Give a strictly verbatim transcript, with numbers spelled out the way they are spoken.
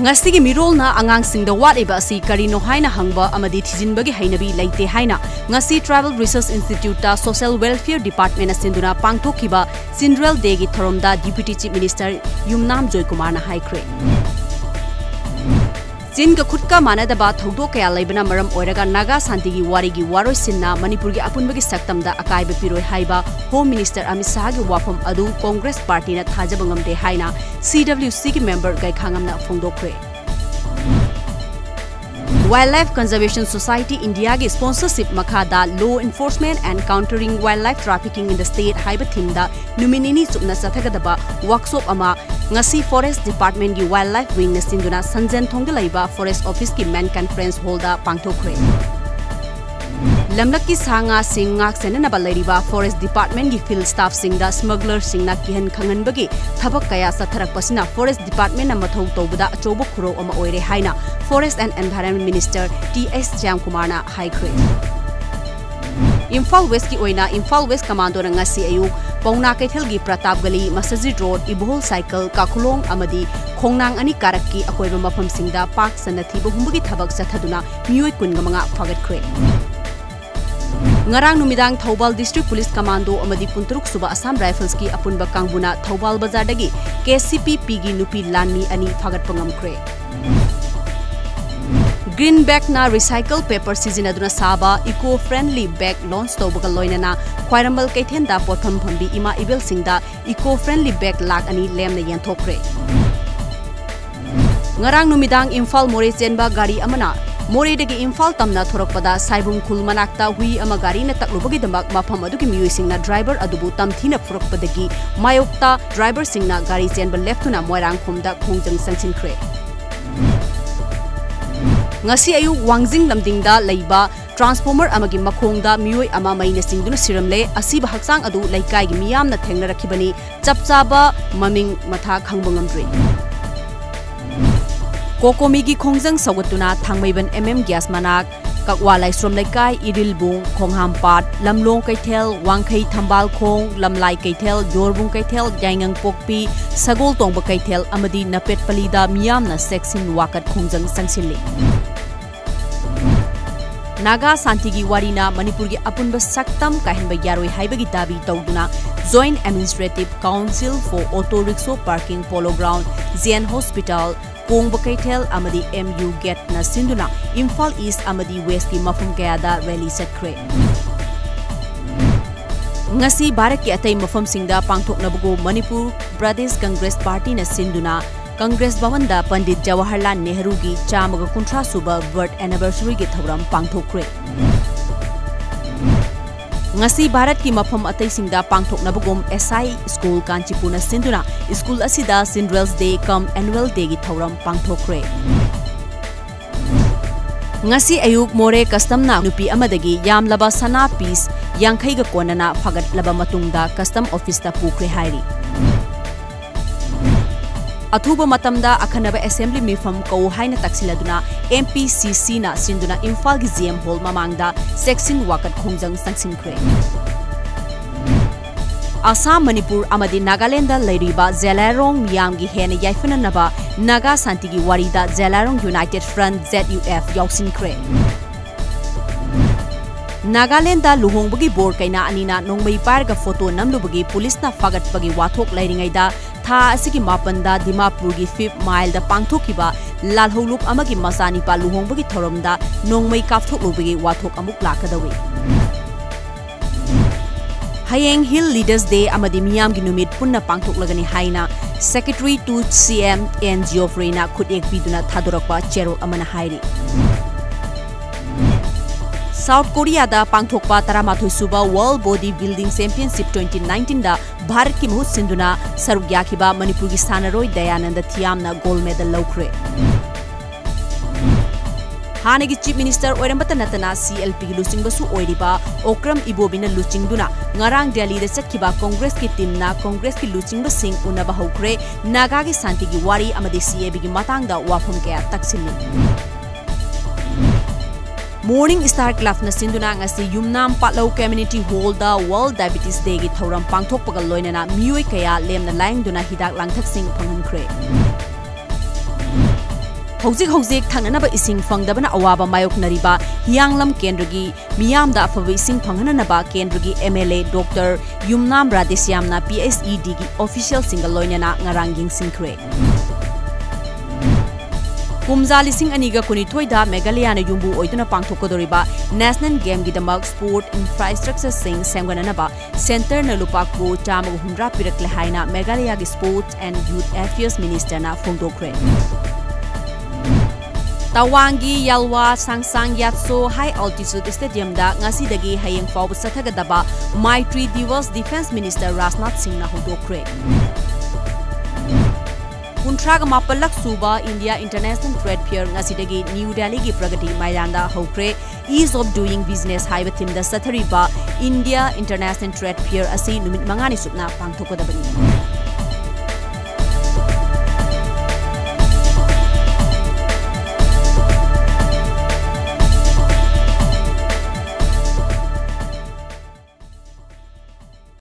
ꯉꯁꯤꯒꯤ ꯃꯤꯔꯣꯜꯅ ꯑꯉꯥꯡꯁꯤꯡꯗ ꯋꯥꯠꯂꯤꯕ ꯑꯁꯤ ꯀꯔꯤꯅꯣ ꯍꯥꯏꯅ ꯍꯪꯕ ꯑꯃꯗꯤ ꯊꯤꯖꯤꯟꯕꯒꯤ ꯍꯩꯅꯕꯤ ꯂꯩꯇꯦ ꯍꯥꯏꯅ ꯉꯁꯤ Tribal Research Instituteꯇ Social Welfare Departmentꯅ ꯁꯤꯟꯗꯨꯅ ꯄꯥꯡꯊꯣꯛꯈꯤꯕ Children's Dayꯒꯤ ꯊꯧꯔꯝꯗ Deputy Chief Minister ꯌꯨꯝꯅꯥꯝ ꯖꯣꯏꯀꯨꯃꯥꯔꯅ ꯍꯥꯏꯈ꯭ꯔꯦ꯫ ꯆꯤꯟꯒ ꯈꯨꯠꯀ ꯃꯥꯟꯅꯗꯕ ꯊꯧꯗꯣꯛ ꯀꯌꯥ ꯂꯩꯕꯅ ꯃꯔꯝ ꯑꯣꯏꯔꯒ ꯅꯥꯒꯥ ꯁꯥꯟꯇꯤꯒꯤ ꯋꯥꯔꯤꯒꯤ ꯋꯥꯔꯣꯏꯁꯤꯟꯅ ꯃꯅꯤꯄꯨꯔꯒꯤ ꯑꯄꯨꯟꯕꯒꯤ ꯁꯛꯇꯝꯗ ꯑꯀꯥꯏꯕ ꯄꯤꯔꯣꯏ ꯍꯥꯏꯕ Home Minister ꯑꯃꯤꯠ ꯁꯥꯍꯒꯤ ꯋꯥꯐꯝ ꯑꯗꯨ Congress Partyꯅ ꯊꯥꯖꯕ ꯉꯝꯗꯦ ꯍꯥꯏꯅ CWCꯒꯤ member ꯒꯩꯈꯥꯉꯝꯅ ꯐꯣꯡꯗꯣꯛꯈ꯭ꯔꯦ꯫ Wildlife Conservation Society Indiaꯒꯤ sponsorship ꯃꯈꯥꯗ Law Enforcement and Countering Wildlife Trafficking in the State ꯍꯥꯏꯕ themeꯗ ꯅꯨꯃꯤꯠ ꯅꯤꯅꯤ ꯆꯨꯞꯅ ꯆꯠꯊꯒꯗꯕ workshop ꯑꯃ ꯉꯁꯤ Forest Departmentꯀꯤ Wildlife Wingꯅ ꯁꯤꯟꯗꯨꯅ ꯁꯟꯖꯦꯟꯊꯣꯡꯗ ꯂꯩꯕ Forest Officeꯀꯤ main conference hallꯗ ꯄꯥꯡꯊꯣꯛꯈ꯭ꯔꯦ꯫ ꯂꯝꯂꯛꯀꯤ ꯁꯥ ꯉꯥꯁꯤꯡ ꯉꯥꯛ ꯁꯦꯟꯅꯅꯕ ꯂꯩꯔꯤꯕ Forest Departmentꯀꯤ field staffꯁꯤꯡꯗ smugglerꯁꯤꯡꯅ ꯀꯤꯍꯟ ꯈꯪꯍꯟꯕꯒꯤ ꯊꯕꯛ ꯀꯌꯥ ꯆꯠꯊꯔꯛꯄꯁꯤꯅ Forest Departmentꯅ ꯃꯊꯧ ꯇꯧꯕꯗ ꯑꯆꯧꯕ ꯈꯨꯔꯧ ꯑꯃ ꯑꯣꯏꯔꯦ ꯍꯥꯏꯅ Forest and Environment Minister T S ꯁ꯭ꯌꯥꯝꯀꯨꯃꯥꯔꯅ ꯍꯥꯏꯈ꯭ꯔꯦ꯫ ꯏꯝꯐꯥꯜ Westꯀꯤ ꯑꯣꯏꯅ Imphal West Commandoꯅ ꯉꯁꯤ ꯑꯌꯨꯛ ꯄꯥꯎꯅꯥ ꯀꯩꯊꯦꯜꯒꯤ ꯄ꯭ꯔꯇꯥꯞ ꯒꯂꯤ, ꯃꯁꯖꯤꯗ ꯔꯣꯗ, ꯏꯕꯣꯍꯜ ꯁꯥꯏꯀꯜ, ꯀꯥꯈꯨꯂꯣꯡ ꯑꯃꯗꯤ ꯈꯣꯡꯅꯥꯡ ꯑꯅꯤ ꯀꯥꯔꯛꯀꯤ ꯑꯀꯣꯏꯕ ꯃꯐꯝꯁꯤꯡꯗ ꯄꯥꯛ ꯁꯟꯅ ꯊꯤꯕ ꯍꯨꯝꯕꯒꯤ ꯊꯕꯛ ꯆꯠꯊꯗꯨꯅ ꯃꯤꯑꯣꯏ ꯀꯨꯟꯒ ꯃꯉꯥ ꯐꯥꯒꯠꯈ꯭ꯔꯦ꯫ ꯉꯔꯥꯡ ꯅꯨꯃꯤꯗꯥꯡ ꯊꯧꯕꯥꯜ District Police Commando ꯑꯃꯗꯤ ꯀꯨꯟꯇꯔꯨꯛ ꯁꯨꯕ Assam Riflesꯀꯤ ꯑꯄꯨꯟꯕ ꯀꯥꯡꯕꯨꯅ ꯊꯧꯕꯥꯜ ꯕꯖꯥꯔꯗꯒꯤ KCPPꯒꯤ ꯅꯨꯄꯤ ꯂꯥꯟꯃꯤ ꯑꯅꯤ ꯐꯥꯒꯠꯄ ꯉꯝꯈ꯭ꯔꯦ꯫ Green Bagꯅ recycle paper ꯁꯤꯖꯤꯟꯅꯗꯨꯅ ꯁꯥꯕ eco-friendly bag launch ꯇꯧꯕꯒ ꯂꯣꯏꯅꯅ ꯈ꯭ꯋꯥꯏꯔꯝꯕꯟ ꯀꯩꯊꯦꯜꯗ ꯄꯣꯠꯐꯝ ꯐꯝꯕꯤ ꯏꯃꯥ ꯏꯕꯦꯜꯁꯤꯡꯗ eco-friendly bag ꯂꯥꯈ ꯑꯅꯤ ꯂꯦꯝꯅ ꯌꯦꯟꯊꯣꯛꯈ꯭ꯔꯦ꯫ ꯉꯔꯥꯡ ꯅꯨꯃꯤꯗꯥꯡ ꯏꯝꯐꯥꯜ ꯃꯣꯔꯦ ꯆꯦꯟꯕ ꯒꯥꯔꯤ ꯑꯃꯅ ꯃꯣꯔꯦꯗꯒꯤ ꯏꯝꯐꯥꯜ ꯇꯝꯅ ꯊꯣꯔꯛꯄꯗ ꯁꯥꯏꯕꯨꯝ ꯈꯨꯜ ꯃꯅꯥꯛꯇ ꯍꯨꯏ ꯑꯃ ꯒꯥꯔꯤꯅ ꯇꯛꯂꯨꯕꯒꯤꯗꯃꯛ ꯃꯐꯝ ꯑꯗꯨꯒꯤ ꯃꯤꯑꯣꯏꯁꯤꯡꯅ driver ꯑꯗꯨꯕꯨ ꯇꯝꯊꯤꯅ ꯐꯨꯔꯛꯄꯗꯒꯤ ꯃꯥꯌꯣꯛꯇ driverꯁꯤꯡꯅ ꯒꯥꯔꯤ ꯆꯦꯟꯕ ꯂꯦꯞꯇꯨꯅ ꯃꯣꯏꯔꯥꯡꯈꯣꯝꯗ ꯈꯣꯡꯖꯪ ꯆꯪꯁꯤꯟꯈ꯭ꯔꯦ꯫ ꯉꯁꯤ ꯑꯌꯨꯛ ꯋꯥꯡꯖꯤꯡ ꯂꯝꯗꯤꯡꯗ ꯂꯩꯕ transformer ꯑꯃꯒꯤ ꯃꯈꯣꯡꯗ ꯃꯤꯑꯣꯏ ꯑꯃ ꯃꯩꯅ ꯆꯤꯡꯗꯨꯅ ꯁꯤꯔꯝꯂꯦ꯫ ꯑꯁꯤꯕ ꯍꯛꯆꯥꯡ ꯑꯗꯨ ꯂꯩꯀꯥꯏꯒꯤ ꯃꯤꯌꯥꯝꯅ ꯊꯦꯡꯅꯔꯛꯈꯤꯕꯅꯤ꯫ ꯆꯞ ꯆꯥꯕ ꯃꯃꯤꯡ ꯃꯊꯥ ꯈꯪꯕ ꯉꯝꯗ꯭ꯔꯤ꯫ ꯀꯣꯀꯣꯃꯤꯒꯤ ꯈꯣꯡꯖꯪ ꯁꯧꯒꯠꯇꯨꯅ ꯊꯥꯡꯃꯩꯕꯟ MM Gas ꯃꯅꯥꯛ ꯀꯛꯋꯥ ꯂꯥꯏꯁ꯭ꯔꯝ ꯂꯩꯀꯥꯏ, ꯏꯔꯤꯜꯕꯨꯡ, ꯈꯣꯡꯍꯥꯝꯄꯥꯠ, ꯂꯝꯂꯣꯡ ꯀꯩꯊꯦꯜ, ꯋꯥꯡꯈꯩ ꯊꯝꯕꯥꯜ ꯈꯣꯡ, ꯂꯝꯂꯥꯏ ꯀꯩꯊꯦꯜ, ꯌꯣꯔꯕꯨꯡ ꯀꯩꯊꯦꯜ, ꯌꯥꯏꯉꯪꯄꯣꯛꯄꯤ, ꯁꯒꯣꯜ ꯇꯣꯡꯕ ꯀꯩꯊꯦꯜ ꯑꯃꯗꯤ ꯅꯄꯦꯠꯄꯂꯤꯗ ꯃꯤꯌꯥꯝꯅ ꯆꯦꯛꯁꯤꯟ ꯋꯥꯀꯠ ꯈꯣꯡꯖꯪ ꯆꯪꯁꯤꯜꯂꯤ꯫ ꯅꯥꯒꯥ ꯁꯥꯟꯇꯤꯒꯤ ꯋꯥꯔꯤꯅ ꯃꯅꯤꯄꯨꯔꯒꯤ ꯑꯄꯨꯟꯕ ꯁꯛꯇꯝ ꯀꯥꯏꯍꯟꯕ ꯌꯥꯔꯣꯏ ꯍꯥꯏꯕꯒꯤ ꯗꯥꯕꯤ ꯇꯧꯗꯨꯅ Joint Administrative Council for Auto Rickshaw Parking, Polo Ground, J N Hospital, ꯀꯣꯡꯕ ꯀꯩꯊꯦꯜ ꯑꯃꯗꯤ M U Gate ꯅ ꯁꯤꯟꯗꯨꯅ ꯏꯝꯐꯥꯜ ꯏꯁ꯭ꯠ ꯑꯃꯗꯤ ꯋꯦꯁ꯭ꯠꯀꯤ ꯃꯐꯝ ꯀꯌꯥꯗ ꯔꯦꯂꯤ ꯆꯠꯈ꯭ꯔꯦ꯫ ꯉꯁꯤ ꯚꯥꯔꯠꯀꯤ ꯑꯇꯩ ꯃꯐꯝꯁꯤꯡꯗ ꯄꯥꯡꯊꯣꯛꯅꯕꯒꯨꯝ ꯃꯅꯤꯄꯨꯔ ꯄ꯭ꯔꯗꯦꯁ ꯀꯪꯒ꯭ꯔꯦꯁ ꯄꯥꯔꯇꯤꯅ ꯁꯤꯟꯗꯨꯅ ꯀꯪꯒ꯭ꯔꯦꯁ ꯚꯕꯟꯗ ꯄꯟꯗꯤꯠ ꯖꯋꯥꯍꯔꯂꯥꯜ ꯅꯦꯍꯔꯨꯒꯤ ꯆꯥꯝꯃꯒ ꯀꯨꯟꯊ꯭ꯔꯥ ꯁꯨꯕ birth anniversary ꯒꯤ ꯊꯧꯔꯝ ꯄꯥꯡꯊꯣꯛꯈ꯭ꯔꯦ꯫ ꯉꯁꯤ ꯚꯥꯔꯠꯀꯤ ꯃꯐꯝ ꯑꯇꯩꯁꯤꯡꯗ ꯄꯥꯡꯊꯣꯛꯅꯕꯒꯨꯝ S I school ꯀꯥꯟꯆꯤꯄꯨꯔꯅ ꯁꯤꯟꯗꯨꯅ ꯁ꯭ꯀꯨꯜ ꯑꯁꯤꯗ Children's Day cum Annual Day ꯒꯤ ꯊꯧꯔꯝ ꯄꯥꯡꯊꯣꯛꯈ꯭ꯔꯦ꯫ ꯉꯁꯤ ꯑꯌꯨꯛ ꯃꯣꯔꯦ ꯀꯁꯇꯝꯅ ꯅꯨꯄꯤ ꯑꯃꯗꯒꯤ ꯌꯥꯝꯂꯕ ꯁꯅꯥ piece ꯌꯥꯡꯈꯩꯒ ꯀꯣꯟꯅꯅ ꯐꯥꯒꯠꯂꯕ ꯃꯇꯨꯡꯗ ꯀꯁꯇꯝ ꯑꯣꯐꯤꯁꯇ ꯄꯨꯈ꯭ꯔꯦ ꯍꯥꯏꯔꯤ꯫ ꯑꯊꯨꯕ ꯃꯇꯝꯗ ꯑꯈꯟꯅꯕ ꯑꯦꯁꯦꯝꯕ꯭ꯂꯤ ꯃꯤꯐꯝ ꯀꯧ ꯍꯥꯏꯅ ꯇꯛꯁꯤꯜꯂꯗꯨꯅ M P C C ꯅ ꯁꯤꯟꯗꯨꯅ ꯏꯝꯐꯥꯜꯒꯤ G M Hall ꯃꯃꯥꯡꯗ ꯆꯦꯛꯁꯤꯟ ꯋꯥꯀꯠ ꯈꯣꯡꯖꯪ ꯆꯪꯁꯤꯟꯈ꯭ꯔꯦ꯫ ꯑꯁꯥꯝ, ꯃꯅꯤꯄꯨꯔ ꯑꯃꯗꯤ ꯅꯥꯒꯥꯂꯦꯟꯗ ꯂꯩꯔꯤꯕ ꯖꯦꯂꯥꯏꯔꯣꯡ ꯃꯤꯌꯥꯝꯒꯤ ꯍꯦꯟꯅ ꯌꯥꯏꯐꯅꯅꯕ ꯅꯥꯒꯥ ꯁꯥꯟꯇꯤꯒꯤ ꯋꯥꯔꯤꯗ ꯖꯦꯂꯥꯏꯔꯣꯡ United Front, Z U F, ꯌꯥꯎꯁꯤꯟꯈ꯭ꯔꯦ꯫ Nagaland ꯂꯨꯍꯣꯡꯕꯒꯤ ꯕꯣꯔ ꯀꯩꯅꯥ ꯑꯅꯤꯅ ꯅꯣꯡꯃꯩ ꯄꯥꯏꯔꯒ ꯐꯣꯇꯣ ꯅꯝꯂꯨꯕꯒꯤ ꯄꯨꯂꯤꯁꯅ ꯐꯥꯒꯠꯄꯒꯤ ꯋꯥꯊꯣꯛ ꯂꯩꯔꯤꯉꯩꯗ, ꯊꯥ ꯑꯁꯤꯒꯤ ꯃꯥꯄꯟꯗ ꯗꯤꯃꯥꯄꯨꯔꯒꯤ Fifth Mile ꯗ ꯄꯥꯡꯊꯣꯛꯈꯤꯕ ꯂꯥꯜꯍꯧꯂꯨꯞ ꯑꯃꯒꯤ ꯃꯆꯥꯅꯤꯄꯥ ꯂꯨꯍꯣꯡꯕꯒꯤ ꯊꯧꯔꯝꯗ ꯅꯣꯡꯃꯩ ꯀꯥꯞꯊꯣꯛꯂꯨꯕꯒꯤ ꯋꯥꯊꯣꯛ ꯑꯃꯨꯛ ꯂꯥꯛꯀꯗꯧꯔꯤ꯫ ꯍꯌꯦꯡ Hill Leaders Day ꯑꯃꯗꯤ ꯃꯤꯌꯥꯝꯒꯤ ꯅꯨꯃꯤꯠ ꯄꯨꯟꯅ ꯄꯥꯡꯊꯣꯛꯂꯒꯅꯤ ꯍꯥꯏꯅ Secretary to C M N Geoffrey ꯅ ꯈꯨꯠꯌꯦꯛ ꯄꯤꯗꯨꯅ ꯊꯥꯗꯣꯔꯛꯄ ꯆꯦꯔꯣꯜ ꯑꯃꯅ ꯍꯥꯏꯔꯤ꯫ ꯁꯥꯎꯠ ꯀꯣꯔꯤꯌꯥꯗ ꯄꯥꯡꯊꯣꯛꯄ ꯇꯔꯥꯃꯥꯊꯣꯏ ꯁꯨꯕ World Body Building Championship twenty nineteen ꯗ ꯚꯥꯔꯠꯀꯤ ꯃꯍꯨꯠ ꯁꯤꯟꯗꯨꯅ ꯁꯔꯨꯛ ꯌꯥꯈꯤꯕ ꯃꯅꯤꯄꯨꯔꯒꯤ ꯁꯥꯟꯅꯔꯣꯏ ꯗꯌꯥꯅꯟꯗ ꯊꯤꯌꯥꯝꯅ gold medal ꯂꯧꯈ꯭ꯔꯦ꯫ ꯍꯥꯟꯅꯒꯤ Chief Minister ꯑꯣꯏꯔꯝꯕꯇ ꯅꯠꯇꯅ C L P ꯒꯤ ꯂꯨꯆꯤꯡꯕꯁꯨ ꯑꯣꯏꯔꯤꯕ ꯑꯣꯀ꯭ꯔꯝ ꯏꯕꯣꯕꯤꯅ ꯂꯨꯆꯤꯡꯗꯨꯅ ꯉꯔꯥꯡ ꯗꯦꯜꯂꯤꯗ ꯆꯠꯈꯤꯕ ꯀꯪꯒ꯭ꯔꯦꯁꯀꯤ team ꯅ ꯀꯪꯒ꯭ꯔꯦꯁꯀꯤ ꯂꯨꯆꯤꯡꯕꯁꯤꯡ ꯎꯅꯕ ꯍꯧꯈ꯭ꯔꯦ꯫ ꯅꯥꯒꯥꯒꯤ ꯁꯥꯟꯇꯤꯒꯤ ꯋꯥꯔꯤ ꯑꯃꯗꯤ C A B ꯒꯤ ꯃꯇꯥꯡꯗ ꯋꯥꯐꯝ ꯀꯌꯥ ꯇꯛꯁꯤꯜꯂꯤ꯫ Morning Star Clubꯅ ꯁꯤꯟꯗꯨꯅ ꯉꯁꯤ ꯌꯨꯝꯅꯥꯝ ꯄꯥꯠꯂꯧ Community Hallꯗ World Diabetes Dayꯒꯤ ꯊꯧꯔꯝ ꯄꯥꯡꯊꯣꯛꯄꯒ ꯂꯣꯏꯅꯅ ꯃꯤꯑꯣꯏ ꯀꯌꯥ ꯂꯦꯝꯅ ꯂꯥꯌꯦꯡꯗꯨꯅ ꯍꯤꯗꯥꯛ ꯂꯥꯡꯊꯛꯁꯤꯡ ꯐꯪꯍꯟꯈ꯭ꯔꯦ꯫ ꯍꯧꯖꯤꯛ ꯍꯧꯖꯤꯛ ꯊꯛꯅꯅꯕ ꯏꯁꯤꯡ ꯐꯪꯗꯕꯅ ꯑꯋꯥꯕ ꯃꯥꯌꯣꯛꯅꯔꯤꯕ ꯍꯤꯌꯥꯡꯂꯝ ꯀꯦꯟꯗ꯭ꯔꯒꯤ ꯃꯤꯌꯥꯝꯗ ꯑꯐꯕ ꯏꯁꯤꯡ ꯐꯪꯍꯟꯅꯅꯕ ꯀꯦꯟꯗ꯭ꯔꯒꯤ MLA Doctor ꯌꯨꯝꯅꯥꯝ ꯔꯥꯙꯦꯁ꯭ꯌꯥꯝꯅ PHEDꯒꯤ officialꯁꯤꯡꯒ ꯂꯣꯏꯅꯅ ꯉꯔꯥꯡ ꯌꯦꯡꯁꯤꯟꯈ꯭ꯔꯦ꯫ ꯀꯨꯝꯖꯥ ꯂꯤꯁꯤꯡ ꯑꯅꯤꯒ ꯀꯨꯟꯅꯤꯊꯣꯏꯗ ꯃꯦꯘꯥꯂꯌꯥꯅ ꯌꯨꯝꯕꯨ ꯑꯣꯏꯗꯨꯅ ꯄꯥꯡꯊꯣꯛꯀꯗꯧꯔꯤꯕ National Gameꯒꯤꯗꯃꯛ sport infrastructureꯁꯤꯡ ꯁꯦꯝꯒꯠꯅꯅꯕ centreꯅ ꯂꯨꯄꯥ ꯀ꯭ꯔꯣꯔ ꯆꯥꯝꯃꯒ ꯍꯨꯝꯗ꯭ꯔꯥ ꯄꯤꯔꯛꯂꯦ ꯍꯥꯏꯅ ꯃꯦꯘꯥꯂꯌꯥꯒꯤ Sports and Youth Affairs Ministerꯅ ꯐꯣꯡꯗꯣꯛꯈ꯭ꯔꯦ꯫ ꯇꯋꯥꯡꯒꯤ ꯌꯥꯜꯋꯥ ꯁꯥꯡꯁꯥꯡ ꯌꯥꯠꯁꯣ High Altitude Stadiumꯗ ꯉꯁꯤꯗꯒꯤ ꯍꯌꯦꯡ ꯐꯥꯎꯕ ꯆꯠꯊꯒꯗꯕ Maitri Diwas Defence Minister Rajnath ꯁꯤꯡꯅ ꯍꯧꯗꯣꯛꯈ꯭ꯔꯦ꯫ ꯀꯨꯟꯊ꯭ꯔꯥꯒ ꯃꯥꯄꯜꯂꯛ ꯁꯨꯕ India International Trade Fair ꯉꯁꯤꯗꯒꯤ ꯅ꯭ꯌꯨ ꯗꯦꯜꯂꯤꯒꯤ ꯄ꯭ꯔꯒꯇꯤ ꯃꯥꯏꯗꯥꯟꯗ ꯍꯧꯈ꯭ꯔꯦ꯫ Ease of Doing Business ꯍꯥꯏꯕ themeꯗ ꯆꯠꯊꯔꯤꯕ India International Trade Fair ꯑꯁꯤ ꯅꯨꯃꯤꯠ ꯃꯉꯥꯅꯤ ꯆꯨꯞꯅ ꯄꯥꯡꯊꯣꯛꯀꯗꯕꯅꯤ꯫